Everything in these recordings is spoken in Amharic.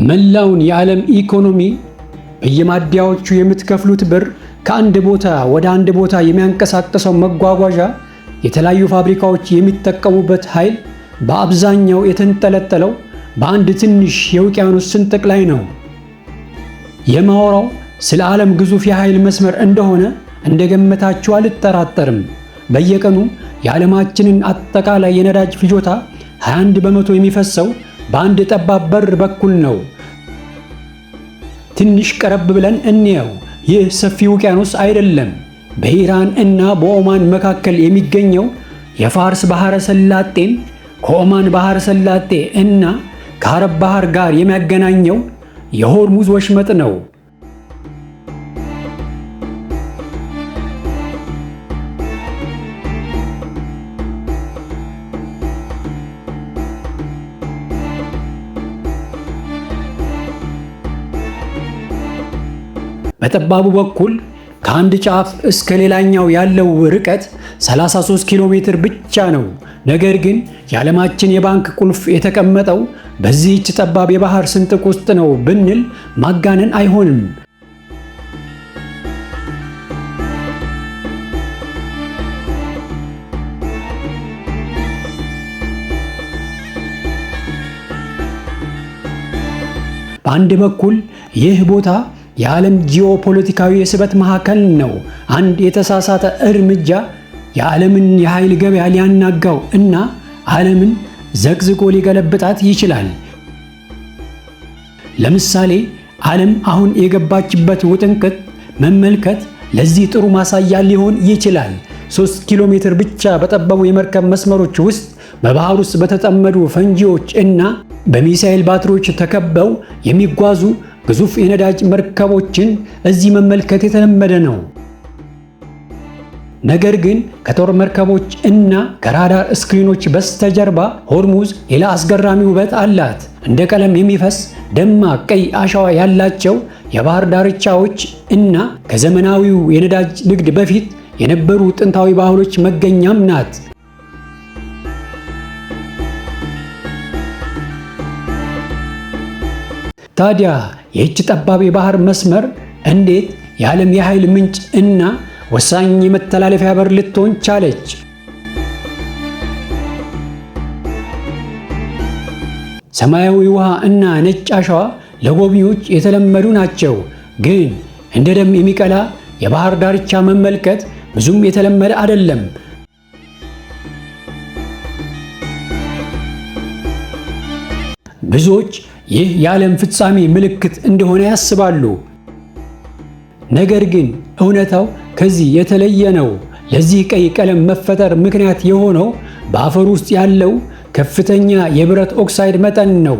መላውን የዓለም ኢኮኖሚ በየማደያዎቹ የምትከፍሉት ብር ከአንድ ቦታ ወደ አንድ ቦታ የሚያንቀሳቅሰው መጓጓዣ፣ የተለያዩ ፋብሪካዎች የሚጠቀሙበት ኃይል በአብዛኛው የተንጠለጠለው በአንድ ትንሽ የውቅያኖስ ስንጥቅ ላይ ነው። የማወራው ስለ ዓለም ግዙፍ የኃይል መስመር እንደሆነ እንደገመታችሁ አልጠራጠርም። በየቀኑ የዓለማችንን አጠቃላይ የነዳጅ ፍጆታ 21% የሚፈሰው በአንድ ጠባብ በር በኩል ነው። ትንሽ ቀረብ ብለን እንየው። ይህ ሰፊ ውቅያኖስ አይደለም። በኢራን እና በኦማን መካከል የሚገኘው የፋርስ ባሕረ ሰላጤን ከኦማን ባሕረ ሰላጤ እና ከአረብ ባህር ጋር የሚያገናኘው የሆርሙዝ ወሽመጥ ነው። በጠባቡ በኩል ከአንድ ጫፍ እስከ ሌላኛው ያለው ርቀት 33 ኪሎ ሜትር ብቻ ነው። ነገር ግን የዓለማችን የባንክ ቁልፍ የተቀመጠው በዚህች ጠባብ የባህር ስንጥቅ ውስጥ ነው ብንል ማጋነን አይሆንም። በአንድ በኩል ይህ ቦታ የዓለም ጂኦፖለቲካዊ የስበት ማዕከል ነው። አንድ የተሳሳተ እርምጃ የዓለምን የኃይል ገበያ ሊያናጋው እና ዓለምን ዘቅዝቆ ሊገለብጣት ይችላል። ለምሳሌ ዓለም አሁን የገባችበት ውጥንቅጥ መመልከት ለዚህ ጥሩ ማሳያ ሊሆን ይችላል። 3 ኪሎ ሜትር ብቻ በጠበቡ የመርከብ መስመሮች ውስጥ በባህር ውስጥ በተጠመዱ ፈንጂዎች እና በሚሳኤል ባትሪዎች ተከበው የሚጓዙ ግዙፍ የነዳጅ መርከቦችን እዚህ መመልከት የተለመደ ነው። ነገር ግን ከጦር መርከቦች እና ከራዳር ስክሪኖች በስተጀርባ ሆርሙዝ ሌላ አስገራሚ ውበት አላት። እንደ ቀለም የሚፈስ ደማቅ ቀይ አሸዋ ያላቸው የባህር ዳርቻዎች እና ከዘመናዊው የነዳጅ ንግድ በፊት የነበሩ ጥንታዊ ባህሎች መገኛም ናት። ታዲያ ይህች ጠባብ የባህር መስመር እንዴት የዓለም የኃይል ምንጭ እና ወሳኝ የመተላለፊያ በር ልትሆን ቻለች? ሰማያዊ ውሃ እና ነጭ አሸዋ ለጎብኚዎች የተለመዱ ናቸው። ግን እንደ ደም የሚቀላ የባህር ዳርቻ መመልከት ብዙም የተለመደ አይደለም። ብዙዎች ይህ የዓለም ፍጻሜ ምልክት እንደሆነ ያስባሉ። ነገር ግን እውነታው ከዚህ የተለየ ነው። ለዚህ ቀይ ቀለም መፈጠር ምክንያት የሆነው በአፈር ውስጥ ያለው ከፍተኛ የብረት ኦክሳይድ መጠን ነው።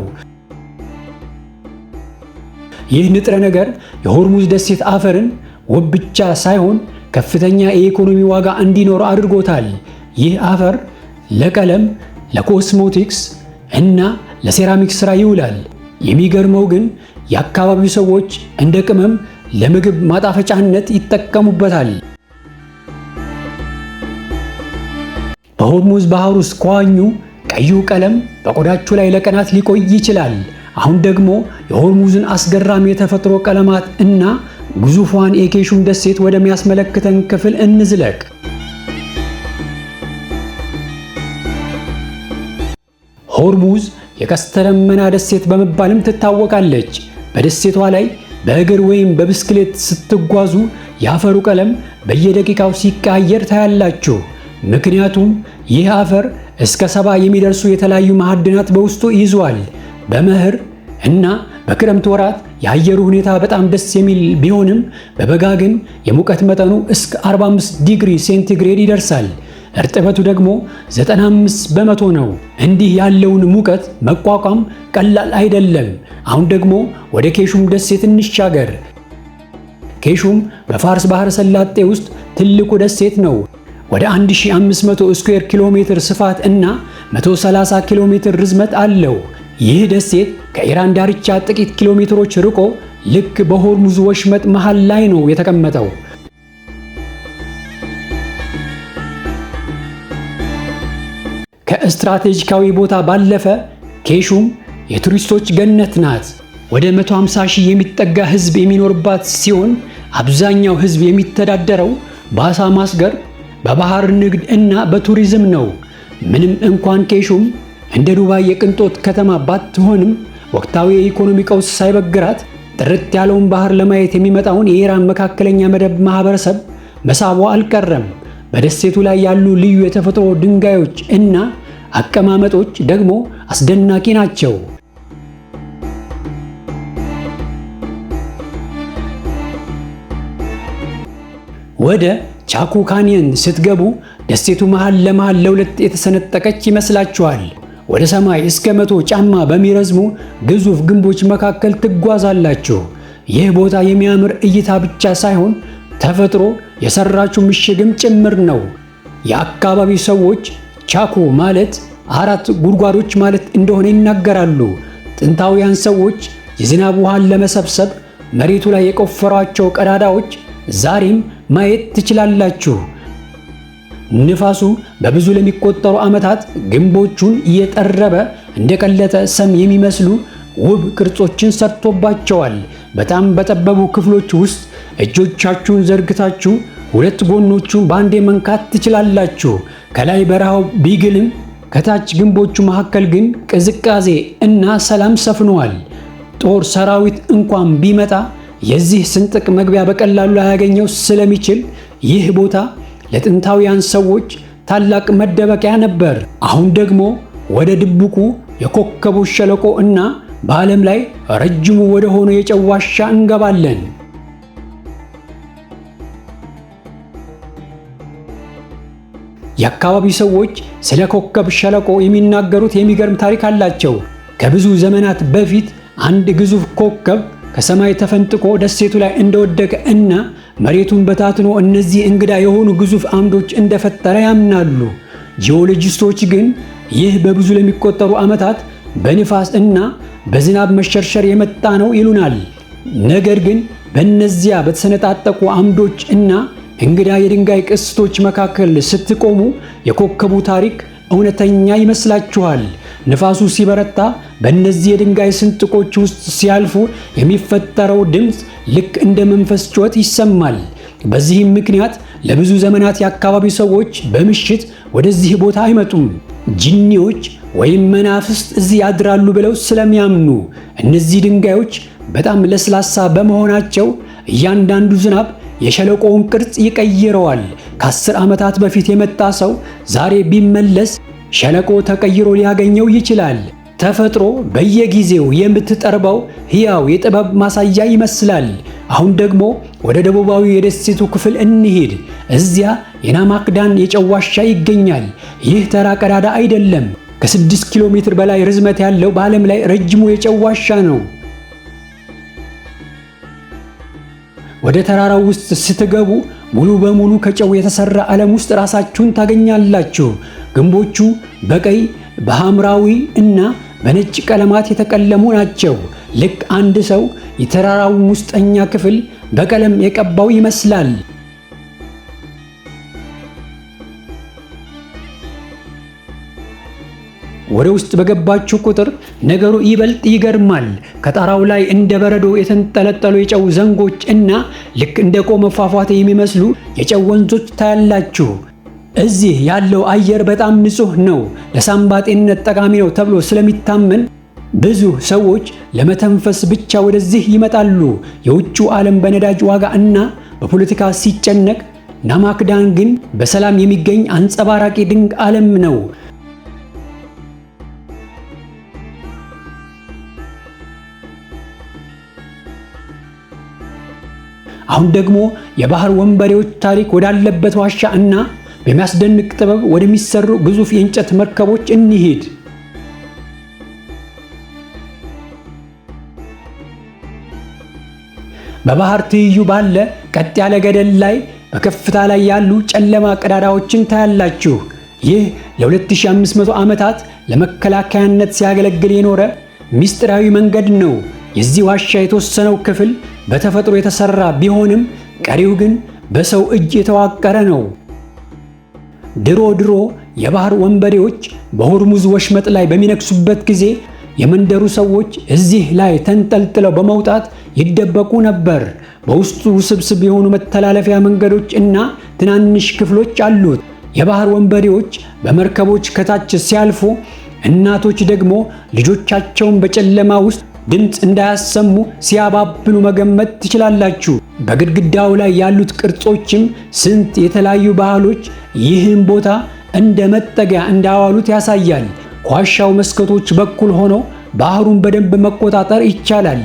ይህ ንጥረ ነገር የሆርሙዝ ደሴት አፈርን ውብ ብቻ ሳይሆን ከፍተኛ የኢኮኖሚ ዋጋ እንዲኖር አድርጎታል። ይህ አፈር ለቀለም፣ ለኮስሞቲክስ እና ለሴራሚክ ሥራ ይውላል። የሚገርመው ግን የአካባቢው ሰዎች እንደ ቅመም ለምግብ ማጣፈጫነት ይጠቀሙበታል። በሆርሙዝ ባህር ውስጥ ከዋኙ ቀዩ ቀለም በቆዳችሁ ላይ ለቀናት ሊቆይ ይችላል። አሁን ደግሞ የሆርሙዝን አስገራሚ የተፈጥሮ ቀለማት እና ግዙፏን የኬሹም ደሴት ወደሚያስመለክተን ክፍል እንዝለቅ። ሆርሙዝ የቀስተ ደመና ደሴት በመባልም ትታወቃለች። በደሴቷ ላይ በእግር ወይም በብስክሌት ስትጓዙ የአፈሩ ቀለም በየደቂቃው ሲቀያየር ታያላችሁ። ምክንያቱም ይህ አፈር እስከ 70 የሚደርሱ የተለያዩ ማዕድናት በውስጡ ይዟል። በመኸር እና በክረምት ወራት የአየሩ ሁኔታ በጣም ደስ የሚል ቢሆንም በበጋ ግን የሙቀት መጠኑ እስከ 45 ዲግሪ ሴንቲግሬድ ይደርሳል። እርጥበቱ ደግሞ 95% ነው። እንዲህ ያለውን ሙቀት መቋቋም ቀላል አይደለም። አሁን ደግሞ ወደ ኬሹም ደሴት እንሻገር። ኬሹም በፋርስ ባህረ ሰላጤ ውስጥ ትልቁ ደሴት ነው። ወደ 1500 ስኩዌር ኪሎ ሜትር ስፋት እና 130 ኪሎ ሜትር ርዝመት አለው። ይህ ደሴት ከኢራን ዳርቻ ጥቂት ኪሎ ሜትሮች ርቆ ልክ በሆርሙዝ ወሽመጥ መሃል ላይ ነው የተቀመጠው። ከስትራቴጂካዊ ቦታ ባለፈ ኬሹም የቱሪስቶች ገነት ናት። ወደ 150 ሺህ የሚጠጋ ሕዝብ የሚኖርባት ሲሆን አብዛኛው ሕዝብ የሚተዳደረው በዓሣ ማስገር፣ በባህር ንግድ እና በቱሪዝም ነው። ምንም እንኳን ቄሹም እንደ ዱባይ የቅንጦት ከተማ ባትሆንም ወቅታዊ የኢኮኖሚ ቀውስ ሳይበግራት ጥርት ያለውን ባህር ለማየት የሚመጣውን የኢራን መካከለኛ መደብ ማህበረሰብ መሳቧ አልቀረም። በደሴቱ ላይ ያሉ ልዩ የተፈጥሮ ድንጋዮች እና አቀማመጦች ደግሞ አስደናቂ ናቸው። ወደ ቻኩ ካንየን ስትገቡ ደሴቱ መሃል ለመሃል ለሁለት የተሰነጠቀች ይመስላችኋል። ወደ ሰማይ እስከ 100 ጫማ በሚረዝሙ ግዙፍ ግንቦች መካከል ትጓዛላችሁ። ይህ ቦታ የሚያምር እይታ ብቻ ሳይሆን ተፈጥሮ የሰራችው ምሽግም ጭምር ነው። የአካባቢው ሰዎች ቻኩ ማለት አራት ጉድጓዶች ማለት እንደሆነ ይናገራሉ። ጥንታውያን ሰዎች የዝናብ ውሃን ለመሰብሰብ መሬቱ ላይ የቆፈሯቸው ቀዳዳዎች ዛሬም ማየት ትችላላችሁ። ንፋሱ በብዙ ለሚቆጠሩ ዓመታት ግንቦቹን እየጠረበ እንደቀለጠ ሰም የሚመስሉ ውብ ቅርጾችን ሰርቶባቸዋል። በጣም በጠበቡ ክፍሎች ውስጥ እጆቻችሁን ዘርግታችሁ ሁለት ጎኖቹን በአንዴ መንካት ትችላላችሁ። ከላይ በረሃው ቢግልም ከታች ግንቦቹ መካከል ግን ቅዝቃዜ እና ሰላም ሰፍነዋል። ጦር ሰራዊት እንኳን ቢመጣ የዚህ ስንጥቅ መግቢያ በቀላሉ ላያገኘው ስለሚችል ይህ ቦታ ለጥንታውያን ሰዎች ታላቅ መደበቂያ ነበር። አሁን ደግሞ ወደ ድብቁ የኮከቦች ሸለቆ እና በዓለም ላይ ረጅሙ ወደ ሆነው የጨው ዋሻ እንገባለን። የአካባቢው ሰዎች ስለ ኮከብ ሸለቆ የሚናገሩት የሚገርም ታሪክ አላቸው። ከብዙ ዘመናት በፊት አንድ ግዙፍ ኮከብ ከሰማይ ተፈንጥቆ ደሴቱ ላይ እንደወደቀ እና መሬቱን በታትኖ እነዚህ እንግዳ የሆኑ ግዙፍ አምዶች እንደፈጠረ ያምናሉ። ጂኦሎጂስቶች ግን ይህ በብዙ ለሚቆጠሩ ዓመታት በንፋስ እና በዝናብ መሸርሸር የመጣ ነው ይሉናል። ነገር ግን በእነዚያ በተሰነጣጠቁ አምዶች እና እንግዳ የድንጋይ ቅስቶች መካከል ስትቆሙ የኮከቡ ታሪክ እውነተኛ ይመስላችኋል። ንፋሱ ሲበረታ በእነዚህ የድንጋይ ስንጥቆች ውስጥ ሲያልፉ የሚፈጠረው ድምፅ ልክ እንደ መንፈስ ጩኸት ይሰማል። በዚህም ምክንያት ለብዙ ዘመናት የአካባቢው ሰዎች በምሽት ወደዚህ ቦታ አይመጡም። ጂኒዎች ወይም መናፍስት እዚህ ያድራሉ ብለው ስለሚያምኑ። እነዚህ ድንጋዮች በጣም ለስላሳ በመሆናቸው እያንዳንዱ ዝናብ የሸለቆውን ቅርጽ ይቀይረዋል። ከ10 ዓመታት በፊት የመጣ ሰው ዛሬ ቢመለስ ሸለቆ ተቀይሮ ሊያገኘው ይችላል። ተፈጥሮ በየጊዜው የምትጠርበው ሕያው የጥበብ ማሳያ ይመስላል። አሁን ደግሞ ወደ ደቡባዊ የደሴቱ ክፍል እንሂድ። እዚያ የናማክዳን የጨው ዋሻ ይገኛል። ይህ ተራ ቀዳዳ አይደለም። ከ6 ኪሎ ሜትር በላይ ርዝመት ያለው በዓለም ላይ ረጅሙ የጨው ዋሻ ነው። ወደ ተራራው ውስጥ ስትገቡ ሙሉ በሙሉ ከጨው የተሰራ ዓለም ውስጥ ራሳችሁን ታገኛላችሁ። ግንቦቹ በቀይ፣ በሐምራዊ እና በነጭ ቀለማት የተቀለሙ ናቸው። ልክ አንድ ሰው የተራራውን ውስጠኛ ክፍል በቀለም የቀባው ይመስላል። ወደ ውስጥ በገባችሁ ቁጥር ነገሩ ይበልጥ ይገርማል። ከጣራው ላይ እንደ በረዶ የተንጠለጠሉ የጨው ዘንጎች እና ልክ እንደ ቆመ ፏፏቴ የሚመስሉ የጨው ወንዞች ታያላችሁ። እዚህ ያለው አየር በጣም ንጹህ ነው፣ ለሳምባ ጤንነት ጠቃሚ ነው ተብሎ ስለሚታመን ብዙ ሰዎች ለመተንፈስ ብቻ ወደዚህ ይመጣሉ። የውጭው ዓለም በነዳጅ ዋጋ እና በፖለቲካ ሲጨነቅ፣ ናማክዳን ግን በሰላም የሚገኝ አንጸባራቂ ድንቅ ዓለም ነው። አሁን ደግሞ የባህር ወንበዴዎች ታሪክ ወዳለበት ዋሻ እና በሚያስደንቅ ጥበብ ወደሚሰሩ ግዙፍ የእንጨት መርከቦች እንሂድ። በባህር ትይዩ ባለ ቀጥ ያለ ገደል ላይ በከፍታ ላይ ያሉ ጨለማ ቀዳዳዎችን ታያላችሁ። ይህ ለ2500 ዓመታት ለመከላከያነት ሲያገለግል የኖረ ምስጢራዊ መንገድ ነው። የዚህ ዋሻ የተወሰነው ክፍል በተፈጥሮ የተሰራ ቢሆንም ቀሪው ግን በሰው እጅ የተዋቀረ ነው። ድሮ ድሮ የባህር ወንበዴዎች በሆርሙዝ ወሽመጥ ላይ በሚነክሱበት ጊዜ የመንደሩ ሰዎች እዚህ ላይ ተንጠልጥለው በመውጣት ይደበቁ ነበር። በውስጡ ውስብስብ የሆኑ መተላለፊያ መንገዶች እና ትናንሽ ክፍሎች አሉት። የባህር ወንበዴዎች በመርከቦች ከታች ሲያልፉ፣ እናቶች ደግሞ ልጆቻቸውን በጨለማ ውስጥ ድምፅ እንዳያሰሙ ሲያባብሉ መገመት ትችላላችሁ። በግድግዳው ላይ ያሉት ቅርጾችም ስንት የተለያዩ ባህሎች ይህን ቦታ እንደ መጠጊያ እንዳዋሉት ያሳያል። ከዋሻው መስኮቶች በኩል ሆኖ ባህሩን በደንብ መቆጣጠር ይቻላል።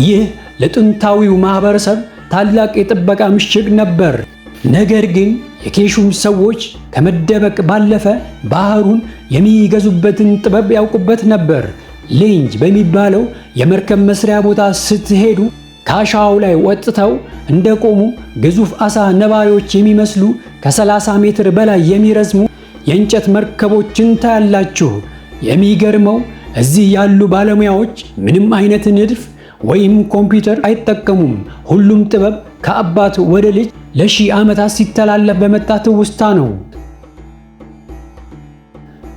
ይህ ለጥንታዊው ማህበረሰብ ታላቅ የጥበቃ ምሽግ ነበር። ነገር ግን የኬሹም ሰዎች ከመደበቅ ባለፈ ባህሩን የሚገዙበትን ጥበብ ያውቁበት ነበር። ሌንጅ በሚባለው የመርከብ መስሪያ ቦታ ስትሄዱ ከአሸዋው ላይ ወጥተው እንደቆሙ ግዙፍ አሳ ነባሪዎች የሚመስሉ ከ30 ሜትር በላይ የሚረዝሙ የእንጨት መርከቦችን ታያላችሁ። የሚገርመው እዚህ ያሉ ባለሙያዎች ምንም አይነት ንድፍ ወይም ኮምፒውተር አይጠቀሙም። ሁሉም ጥበብ ከአባት ወደ ልጅ ለሺህ ዓመታት ሲተላለፍ በመጣ ትውስታ ነው።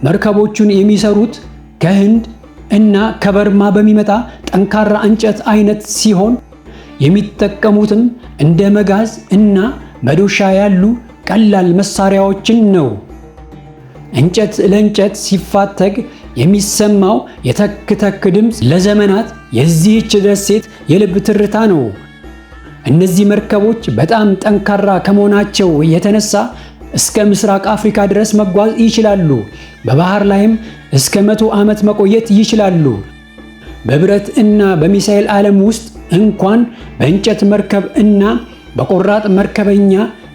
መርከቦቹን የሚሰሩት ከህንድ እና ከበርማ በሚመጣ ጠንካራ እንጨት አይነት ሲሆን የሚጠቀሙትም እንደ መጋዝ እና መዶሻ ያሉ ቀላል መሳሪያዎችን ነው። እንጨት ለእንጨት ሲፋተግ የሚሰማው የተክ ተክ ድምፅ ለዘመናት የዚህች ደሴት የልብ ትርታ ነው። እነዚህ መርከቦች በጣም ጠንካራ ከመሆናቸው የተነሳ እስከ ምስራቅ አፍሪካ ድረስ መጓዝ ይችላሉ። በባህር ላይም እስከ 100 ዓመት መቆየት ይችላሉ። በብረት እና በሚሳኤል ዓለም ውስጥ እንኳን በእንጨት መርከብ እና በቆራጥ መርከበኛ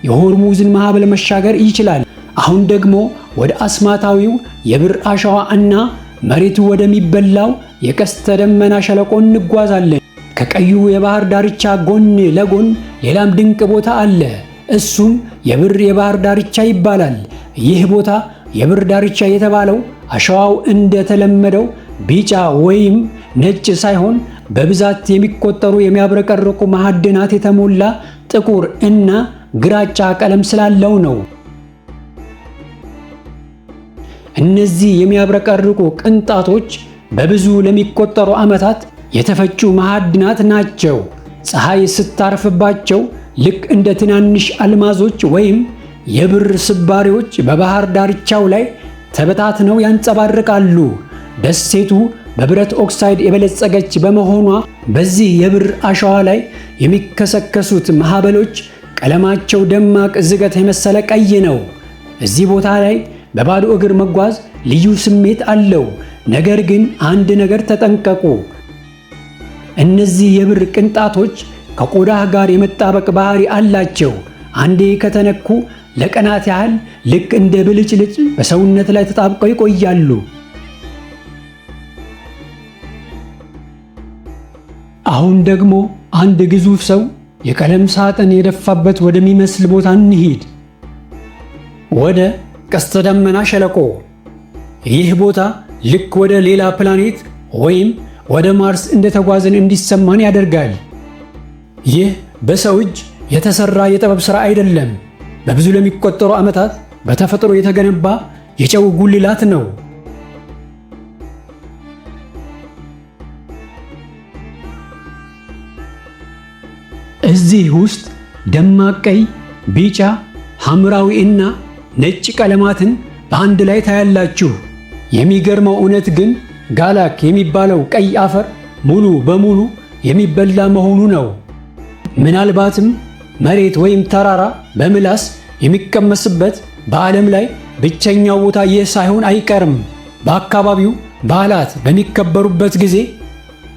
የሆርሙዝን ማዕበል መሻገር ይችላል። አሁን ደግሞ ወደ አስማታዊው የብር አሸዋ እና መሬቱ ወደሚበላው የቀስተ ደመና ሸለቆ እንጓዛለን። ከቀዩ የባህር ዳርቻ ጎን ለጎን ሌላም ድንቅ ቦታ አለ። እሱም የብር የባህር ዳርቻ ይባላል። ይህ ቦታ የብር ዳርቻ የተባለው አሸዋው እንደተለመደው ቢጫ ወይም ነጭ ሳይሆን በብዛት የሚቆጠሩ የሚያብረቀርቁ ማዕድናት የተሞላ ጥቁር እና ግራጫ ቀለም ስላለው ነው። እነዚህ የሚያብረቀርቁ ቅንጣቶች በብዙ ለሚቆጠሩ ዓመታት የተፈጩ ማዕድናት ናቸው። ፀሐይ ስታርፍባቸው ልክ እንደ ትናንሽ አልማዞች ወይም የብር ስባሪዎች በባህር ዳርቻው ላይ ተበታትነው ያንጸባርቃሉ። ደሴቱ በብረት ኦክሳይድ የበለጸገች በመሆኗ በዚህ የብር አሸዋ ላይ የሚከሰከሱት ማዕበሎች ቀለማቸው ደማቅ ዝገት የመሰለ ቀይ ነው። እዚህ ቦታ ላይ በባዶ እግር መጓዝ ልዩ ስሜት አለው። ነገር ግን አንድ ነገር ተጠንቀቁ። እነዚህ የብር ቅንጣቶች ከቆዳህ ጋር የመጣበቅ ባህሪ አላቸው። አንዴ ከተነኩ ለቀናት ያህል ልክ እንደ ብልጭልጭ በሰውነት ላይ ተጣብቀው ይቆያሉ። አሁን ደግሞ አንድ ግዙፍ ሰው የቀለም ሳጥን የደፋበት ወደሚመስል ቦታ እንሂድ። ወደ ቀስተ ደመና ሸለቆ። ይህ ቦታ ልክ ወደ ሌላ ፕላኔት ወይም ወደ ማርስ እንደተጓዝን እንዲሰማን ያደርጋል። ይህ በሰው እጅ የተሰራ የጥበብ ሥራ አይደለም። በብዙ ለሚቆጠሩ ዓመታት በተፈጥሮ የተገነባ የጨው ጉልላት ነው። እዚህ ውስጥ ደማቅ ቀይ፣ ቢጫ፣ ሐምራዊ እና ነጭ ቀለማትን በአንድ ላይ ታያላችሁ። የሚገርመው እውነት ግን ጋላክ የሚባለው ቀይ አፈር ሙሉ በሙሉ የሚበላ መሆኑ ነው። ምናልባትም መሬት ወይም ተራራ በምላስ የሚቀመስበት በዓለም ላይ ብቸኛው ቦታ ይህ ሳይሆን አይቀርም። በአካባቢው በዓላት በሚከበሩበት ጊዜ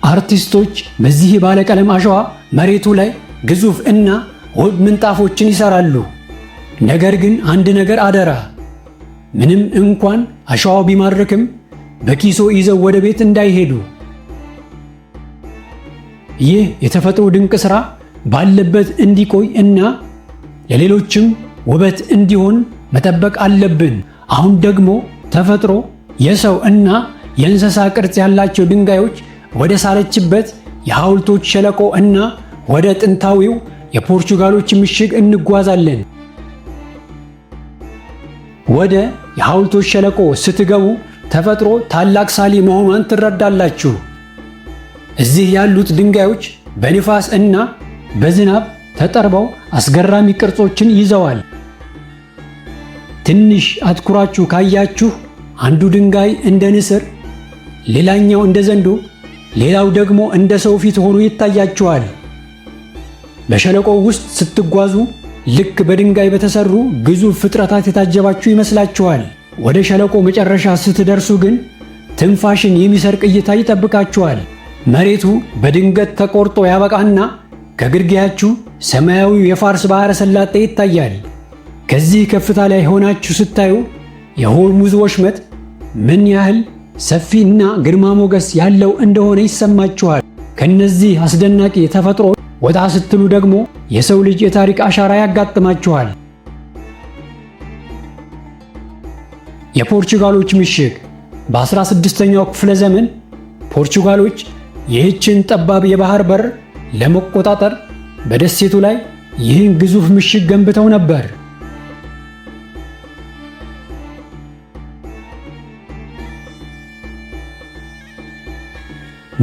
አርቲስቶች በዚህ ባለቀለም አሸዋ መሬቱ ላይ ግዙፍ እና ውብ ምንጣፎችን ይሰራሉ። ነገር ግን አንድ ነገር አደራ፣ ምንም እንኳን አሸዋው ቢማርክም በኪሶ ይዘው ወደ ቤት እንዳይሄዱ። ይህ የተፈጥሮ ድንቅ ሥራ ባለበት እንዲቆይ እና ለሌሎችም ውበት እንዲሆን መጠበቅ አለብን። አሁን ደግሞ ተፈጥሮ የሰው እና የእንስሳ ቅርጽ ያላቸው ድንጋዮች ወደ ሳለችበት የሐውልቶች ሸለቆ እና ወደ ጥንታዊው የፖርቹጋሎች ምሽግ እንጓዛለን። ወደ የሐውልቶች ሸለቆ ስትገቡ ተፈጥሮ ታላቅ ሳሊ መሆኗን ትረዳላችሁ። እዚህ ያሉት ድንጋዮች በንፋስ እና በዝናብ ተጠርበው አስገራሚ ቅርጾችን ይዘዋል። ትንሽ አትኩራችሁ ካያችሁ አንዱ ድንጋይ እንደ ንስር፣ ሌላኛው እንደ ዘንዶ፣ ሌላው ደግሞ እንደ ሰው ፊት ሆኖ ይታያችኋል። በሸለቆው ውስጥ ስትጓዙ ልክ በድንጋይ በተሰሩ ግዙፍ ፍጥረታት የታጀባችሁ ይመስላችኋል። ወደ ሸለቆ መጨረሻ ስትደርሱ ግን ትንፋሽን የሚሰርቅ እይታ ይጠብቃችኋል። መሬቱ በድንገት ተቆርጦ ያበቃና ከግርጌያችሁ ሰማያዊው የፋርስ ባሕረ ሰላጤ ይታያል። ከዚህ ከፍታ ላይ ሆናችሁ ስታዩ የሆርሙዝ ወሽመጥ ምን ያህል ሰፊ እና ግርማ ሞገስ ያለው እንደሆነ ይሰማችኋል። ከነዚህ አስደናቂ ተፈጥሮ ወጣ ስትሉ ደግሞ የሰው ልጅ የታሪክ አሻራ ያጋጥማችኋል። የፖርቹጋሎች ምሽግ። በ16ኛው ክፍለ ዘመን ፖርቹጋሎች ይህችን ጠባብ የባህር በር ለመቆጣጠር በደሴቱ ላይ ይህን ግዙፍ ምሽግ ገንብተው ነበር።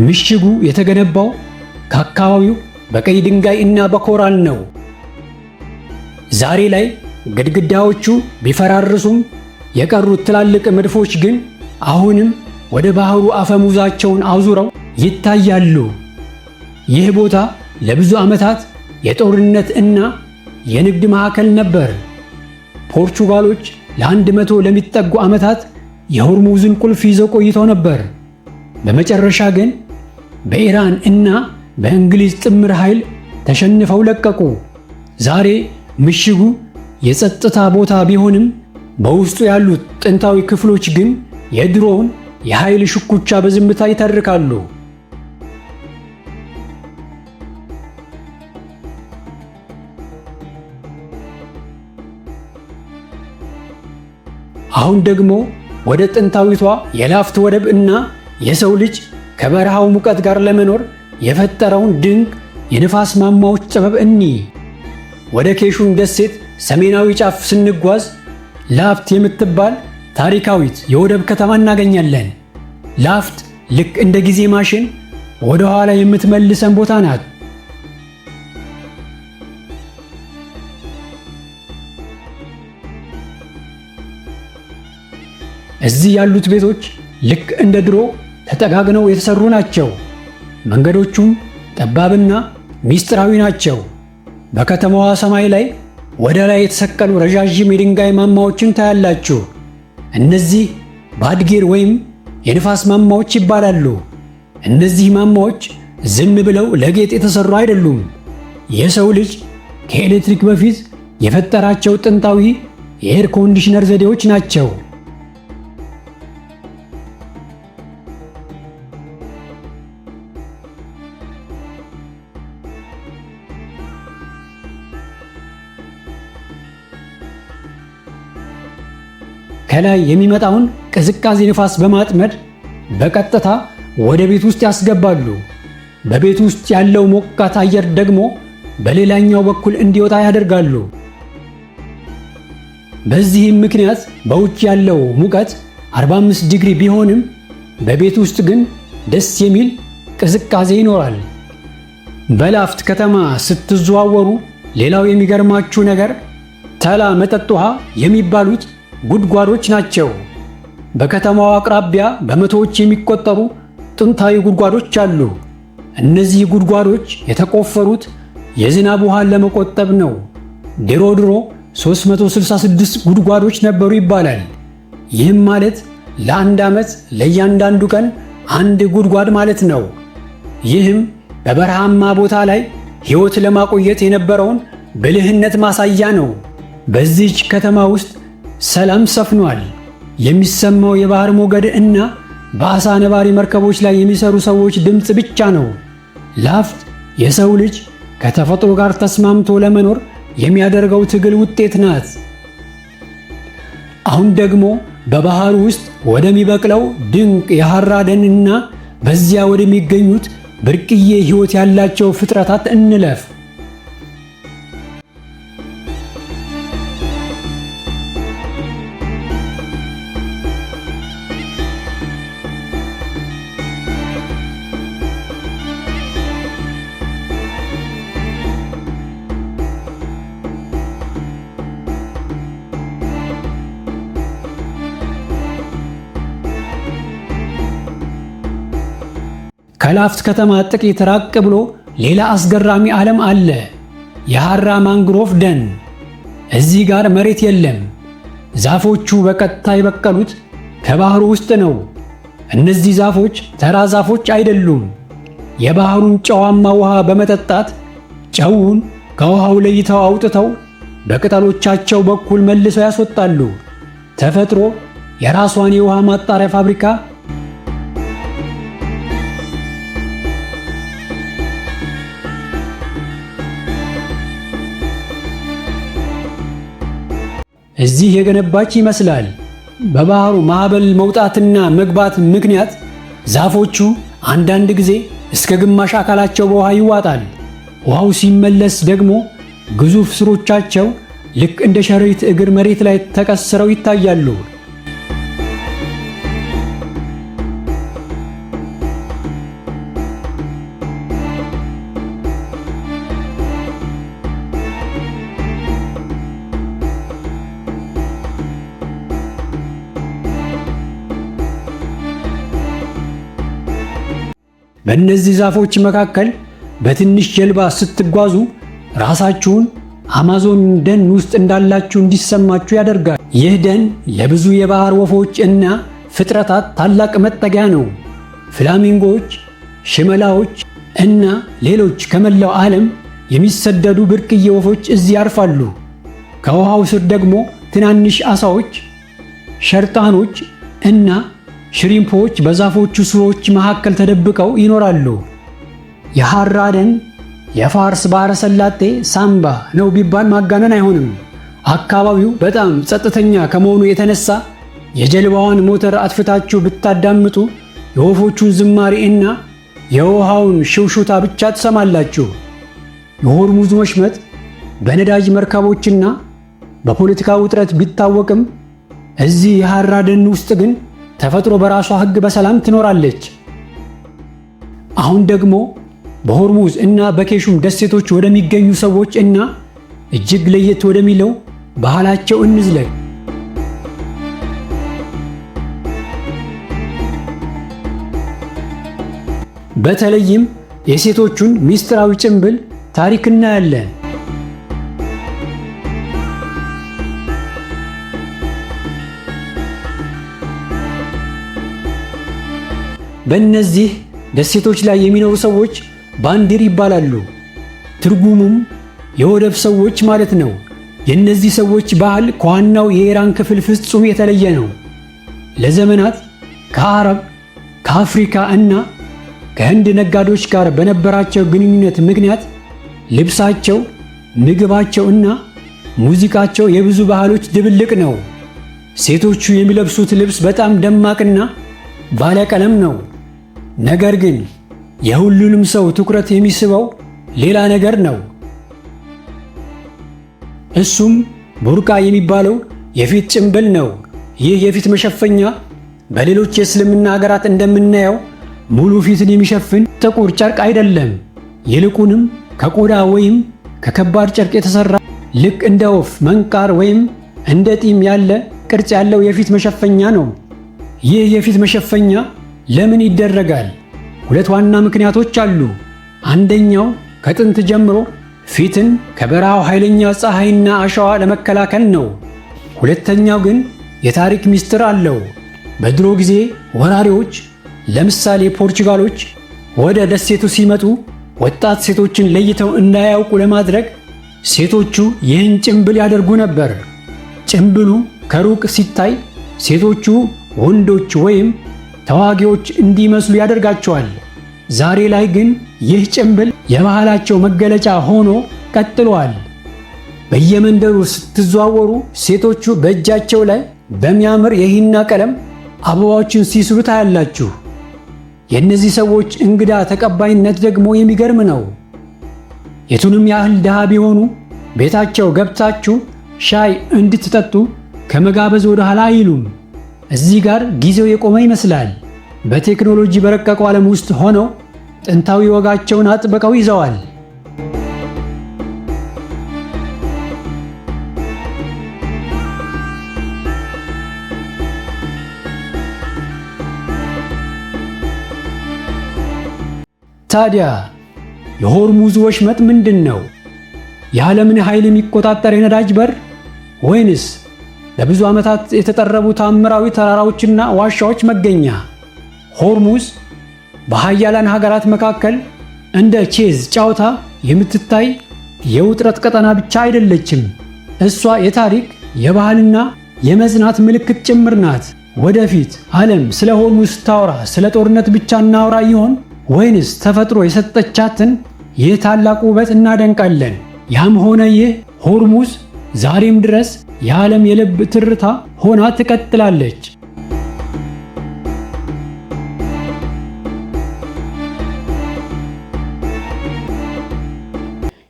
ምሽጉ የተገነባው ከአካባቢው በቀይ ድንጋይ እና በኮራል ነው። ዛሬ ላይ ግድግዳዎቹ ቢፈራርሱም የቀሩት ትላልቅ መድፎች ግን አሁንም ወደ ባህሩ አፈሙዛቸውን አዙረው ይታያሉ። ይህ ቦታ ለብዙ ዓመታት የጦርነት እና የንግድ ማዕከል ነበር። ፖርቹጋሎች ለ100 ለሚጠጉ ዓመታት የሆርሙዝን ቁልፍ ይዘው ቆይተው ነበር። በመጨረሻ ግን በኢራን እና በእንግሊዝ ጥምር ኃይል ተሸንፈው ለቀቁ። ዛሬ ምሽጉ የጸጥታ ቦታ ቢሆንም በውስጡ ያሉት ጥንታዊ ክፍሎች ግን የድሮውን የኃይል ሽኩቻ በዝምታ ይተርካሉ። አሁን ደግሞ ወደ ጥንታዊቷ የላፍት ወደብ እና የሰው ልጅ ከበረሃው ሙቀት ጋር ለመኖር የፈጠረውን ድንቅ የንፋስ ማማዎች ጥበብ እኒ። ወደ ኬሹን ደሴት ሰሜናዊ ጫፍ ስንጓዝ ላፍት የምትባል ታሪካዊት የወደብ ከተማ እናገኛለን። ላፍት ልክ እንደ ጊዜ ማሽን ወደ ኋላ የምትመልሰን ቦታ ናት። እዚህ ያሉት ቤቶች ልክ እንደ ድሮ ተጠጋግነው የተሰሩ ናቸው። መንገዶቹም ጠባብና ሚስጥራዊ ናቸው። በከተማዋ ሰማይ ላይ ወደ ላይ የተሰቀሉ ረዣዥም የድንጋይ ማማዎችን ታያላችሁ። እነዚህ ባድጌር ወይም የንፋስ ማማዎች ይባላሉ። እነዚህ ማማዎች ዝም ብለው ለጌጥ የተሰሩ አይደሉም። የሰው ልጅ ከኤሌክትሪክ በፊት የፈጠራቸው ጥንታዊ የ air conditioner ዘዴዎች ናቸው። ከላይ የሚመጣውን ቅዝቃዜ ንፋስ በማጥመድ በቀጥታ ወደ ቤት ውስጥ ያስገባሉ። በቤት ውስጥ ያለው ሞቃት አየር ደግሞ በሌላኛው በኩል እንዲወጣ ያደርጋሉ። በዚህም ምክንያት በውጭ ያለው ሙቀት 45 ዲግሪ ቢሆንም በቤት ውስጥ ግን ደስ የሚል ቅዝቃዜ ይኖራል። በላፍት ከተማ ስትዘዋወሩ ሌላው የሚገርማችሁ ነገር ተላ መጠጥ ውሃ የሚባሉት ጉድጓዶች ናቸው። በከተማዋ አቅራቢያ በመቶዎች የሚቆጠሩ ጥንታዊ ጉድጓዶች አሉ። እነዚህ ጉድጓዶች የተቆፈሩት የዝናብ ውሃን ለመቆጠብ ነው። ድሮ ድሮ 366 ጉድጓዶች ነበሩ ይባላል። ይህም ማለት ለአንድ ዓመት ለእያንዳንዱ ቀን አንድ ጉድጓድ ማለት ነው። ይህም በበረሃማ ቦታ ላይ ሕይወት ለማቆየት የነበረውን ብልህነት ማሳያ ነው። በዚህች ከተማ ውስጥ ሰላም ሰፍኗል። የሚሰማው የባህር ሞገድ እና በአሳ ነባሪ መርከቦች ላይ የሚሰሩ ሰዎች ድምፅ ብቻ ነው። ላፍት የሰው ልጅ ከተፈጥሮ ጋር ተስማምቶ ለመኖር የሚያደርገው ትግል ውጤት ናት። አሁን ደግሞ በባህር ውስጥ ወደሚበቅለው ድንቅ የሐራ ደንና በዚያ ወደሚገኙት ብርቅዬ ሕይወት ያላቸው ፍጥረታት እንለፍ። ከላፍት ከተማ ጥቂት ራቅ ብሎ ሌላ አስገራሚ ዓለም አለ። የሐራ mangrove ደን። እዚህ ጋር መሬት የለም። ዛፎቹ በቀጥታ የበቀሉት ከባህሩ ውስጥ ነው። እነዚህ ዛፎች ተራ ዛፎች አይደሉም። የባህሩን ጨዋማ ውሃ በመጠጣት ጨውን ከውሃው ለይተው አውጥተው በቅጠሎቻቸው በኩል መልሰው ያስወጣሉ። ተፈጥሮ የራሷን የውሃ ማጣሪያ ፋብሪካ እዚህ የገነባች ይመስላል። በባህሩ ማዕበል መውጣትና መግባት ምክንያት ዛፎቹ አንዳንድ ጊዜ እስከ ግማሽ አካላቸው በውሃ ይዋጣል። ውሃው ሲመለስ ደግሞ ግዙፍ ስሮቻቸው ልክ እንደ ሸረሪት እግር መሬት ላይ ተቀስረው ይታያሉ። በእነዚህ ዛፎች መካከል በትንሽ ጀልባ ስትጓዙ ራሳችሁን አማዞን ደን ውስጥ እንዳላችሁ እንዲሰማችሁ ያደርጋል። ይህ ደን ለብዙ የባህር ወፎች እና ፍጥረታት ታላቅ መጠጊያ ነው። ፍላሚንጎዎች፣ ሽመላዎች እና ሌሎች ከመላው ዓለም የሚሰደዱ ብርቅዬ ወፎች እዚህ ያርፋሉ። ከውሃው ስር ደግሞ ትናንሽ ዓሣዎች፣ ሸርጣኖች እና shrimp ኦች በዛፎቹ ስሮች መካከል ተደብቀው ይኖራሉ። የሐራ ደን የፋርስ ባሕረ ሰላጤ ሳምባ ነው ቢባል ማጋነን አይሆንም። አካባቢው በጣም ጸጥተኛ ከመሆኑ የተነሳ የጀልባዋን ሞተር አጥፍታችሁ ብታዳምጡ የወፎቹን ዝማሬ እና የውሃውን ሽውሹታ ብቻ ትሰማላችሁ። የሆርሙዝ ወሽመጥ በነዳጅ መርከቦችና በፖለቲካ ውጥረት ቢታወቅም እዚህ የሐራ ደን ውስጥ ግን ተፈጥሮ በራሷ ሕግ በሰላም ትኖራለች። አሁን ደግሞ በሆርሙዝ እና በኬሹም ደሴቶች ወደሚገኙ ሰዎች እና እጅግ ለየት ወደሚለው ባህላቸው እንዝለቅ። በተለይም የሴቶቹን ምስጢራዊ ጭንብል ታሪክ እናያለን። በእነዚህ ደሴቶች ላይ የሚኖሩ ሰዎች ባንዲር ይባላሉ። ትርጉሙም የወደብ ሰዎች ማለት ነው። የእነዚህ ሰዎች ባህል ከዋናው የኢራን ክፍል ፍጹም የተለየ ነው። ለዘመናት ከአረብ፣ ከአፍሪካ እና ከህንድ ነጋዴዎች ጋር በነበራቸው ግንኙነት ምክንያት ልብሳቸው፣ ምግባቸው እና ሙዚቃቸው የብዙ ባህሎች ድብልቅ ነው። ሴቶቹ የሚለብሱት ልብስ በጣም ደማቅና ባለቀለም ነው። ነገር ግን የሁሉንም ሰው ትኩረት የሚስበው ሌላ ነገር ነው። እሱም ቡርቃ የሚባለው የፊት ጭንብል ነው። ይህ የፊት መሸፈኛ በሌሎች የእስልምና ሀገራት እንደምናየው ሙሉ ፊትን የሚሸፍን ጥቁር ጨርቅ አይደለም። ይልቁንም ከቆዳ ወይም ከከባድ ጨርቅ የተሰራ ልክ እንደ ወፍ መንቃር ወይም እንደ ጢም ያለ ቅርጽ ያለው የፊት መሸፈኛ ነው። ይህ የፊት መሸፈኛ ለምን ይደረጋል? ሁለት ዋና ምክንያቶች አሉ። አንደኛው ከጥንት ጀምሮ ፊትን ከበረሃው ኃይለኛ ፀሐይና አሸዋ ለመከላከል ነው። ሁለተኛው ግን የታሪክ ምስጢር አለው። በድሮ ጊዜ ወራሪዎች፣ ለምሳሌ ፖርቹጋሎች ወደ ደሴቱ ሲመጡ ወጣት ሴቶችን ለይተው እንዳያውቁ ለማድረግ ሴቶቹ ይህን ጭንብል ያደርጉ ነበር። ጭንብሉ ከሩቅ ሲታይ ሴቶቹ ወንዶች ወይም ተዋጊዎች እንዲመስሉ ያደርጋቸዋል። ዛሬ ላይ ግን ይህ ጭንብል የባህላቸው መገለጫ ሆኖ ቀጥሏል። በየመንደሩ ስትዘዋወሩ ሴቶቹ በእጃቸው ላይ በሚያምር የሂና ቀለም አበባዎችን ሲስሉ ታያላችሁ። የእነዚህ ሰዎች እንግዳ ተቀባይነት ደግሞ የሚገርም ነው። የቱንም ያህል ድሃ ቢሆኑ ቤታቸው ገብታችሁ ሻይ እንድትጠጡ ከመጋበዝ ወደ ኋላ አይሉም። እዚህ ጋር ጊዜው የቆመ ይመስላል። በቴክኖሎጂ በረቀቀው ዓለም ውስጥ ሆነው ጥንታዊ ወጋቸውን አጥብቀው ይዘዋል። ታዲያ የሆርሙዝ ወሽመጥ ምንድን ነው? የዓለምን ኃይል የሚቆጣጠር የነዳጅ በር ወይንስ ለብዙ ዓመታት የተጠረቡ ታምራዊ ተራራዎችና ዋሻዎች መገኛ? ሆርሙዝ በሃያላን ሀገራት መካከል እንደ ቼዝ ጨዋታ የምትታይ የውጥረት ቀጠና ብቻ አይደለችም። እሷ የታሪክ፣ የባህልና የመጽናት ምልክት ጭምር ናት። ወደፊት ዓለም ስለ ሆርሙዝ ስታወራ ስለ ጦርነት ብቻ እናወራ ይሆን ወይንስ ተፈጥሮ የሰጠቻትን ይህ ታላቅ ውበት እናደንቃለን? ያም ሆነ ይህ ሆርሙዝ ዛሬም ድረስ የዓለም የልብ ትርታ ሆና ትቀጥላለች።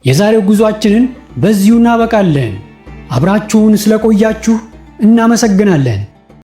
የዛሬው ጉዟችንን በዚሁ እናበቃለን። አብራችሁን ስለቆያችሁ እናመሰግናለን።